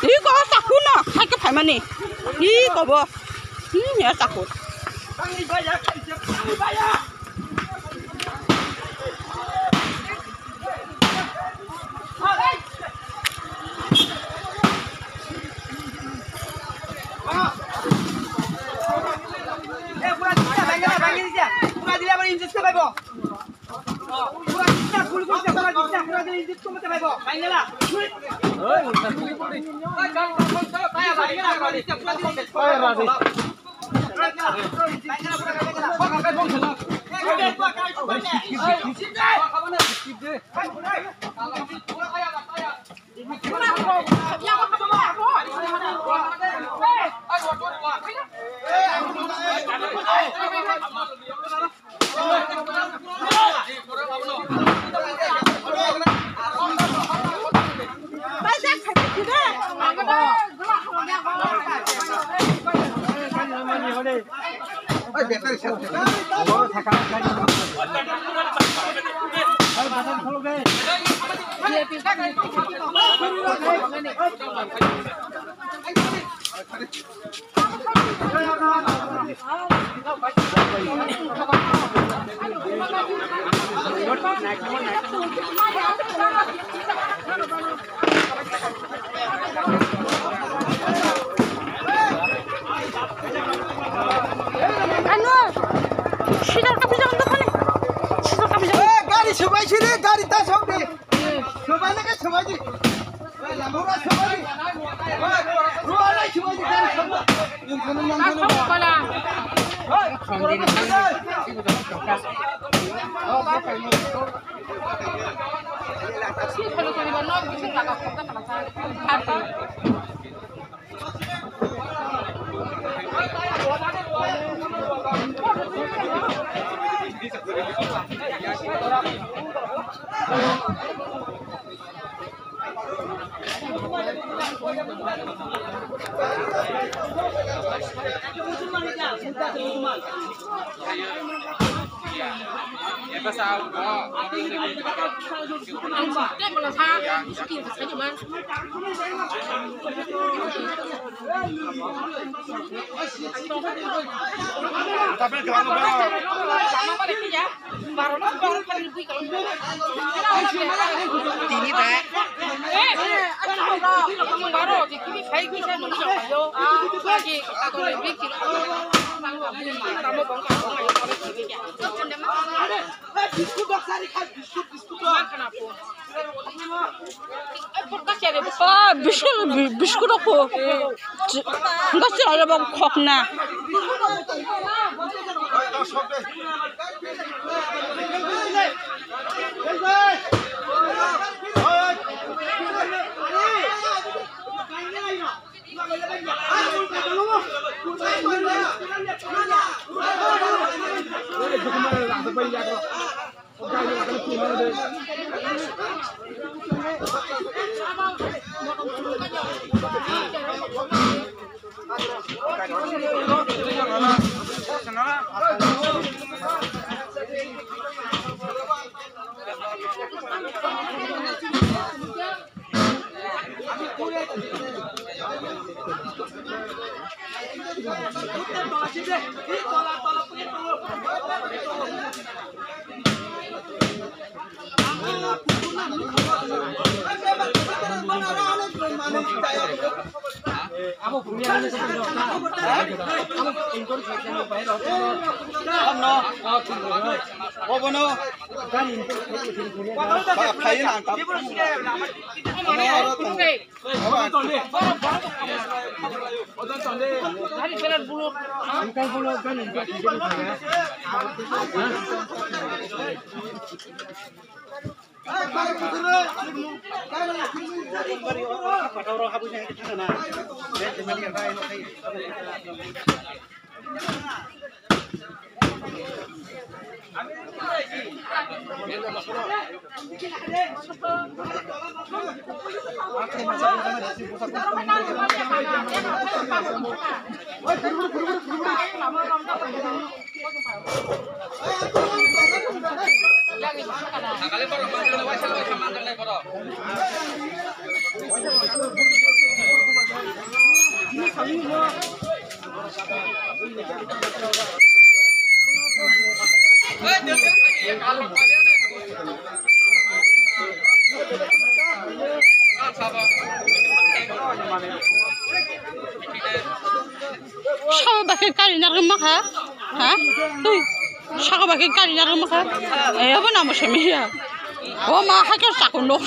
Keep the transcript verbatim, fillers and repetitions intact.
Iko sakuno, hai ke phaimani. Iko bo. Hmm, ya saku. Ano, sidar kapi jalan tuh kan? Sidar kapi jalan. Eh, gari subai sini, gari tas sok di. Subai lagi subai di. Subai lagi subai di. Subai lagi subai di, gari subai. Tini ba. Ah, biskut, bi-, biskut rok po. Enggak sih, ada bang kok na. Obono. Ba, phaiyeno ang tam. Obono aro tong. Sabo bakhe kari narwkma kha. Ha? Tui. Sabo bakhe kari narwkma kha. Eh, abo namo semiya. O ma, hakhe chakun nok.